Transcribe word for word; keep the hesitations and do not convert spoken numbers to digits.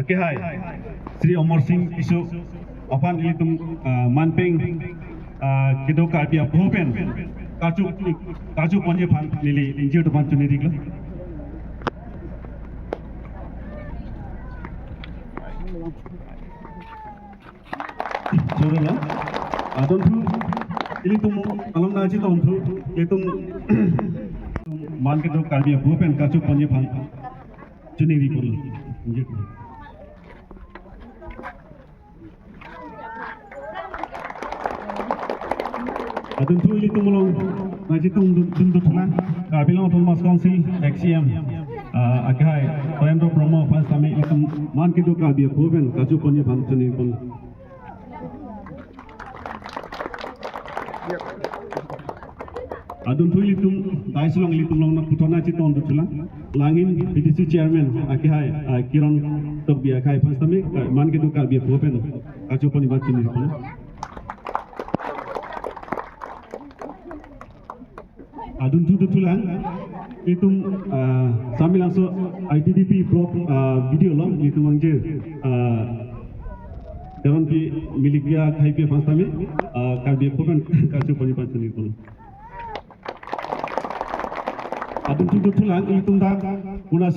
Kehai, Sri Amar Sing Tisso aphan ilitum, ah, manpeng, ah, kedo Karbi aphu pen karju, karju ponji aphan neli ingjir atum aphan choningri iklo. Chorolo. Adunthu ilitum along nangchetongthu ilitum man kedo Karbi aphu pen karju ponji aphan choningri iklo. Adunthu ilitum along nangchetongdun, dun dun thulang, Karbi Anglong Autonomous Council ex C M, ah, akehai Toyendro Brahma aphan sitame ilitum man kedo Karbi aphu pen karju ponji aphan choningri iklo. Adunthu ilitum dais along ilitum along nangputhot nangchetongdun thulang, Langhin P D C Chairman akehai, ah, Kiran Tokbi akehai aphan sitame, ah, man kedo Karbi aphu pen karju ponji aphan choningri iklo. Adunthu dun thulang, ilitum, ah, Samelangso I T D P block, ah, B D O along ilitum angjir, ah, Teronpi Milikvia Khaipi aphan sitame, ah, Karbi aphu pen karju ponji aphan choningri iklo. Adunthu dun thulang, ilitum dak puna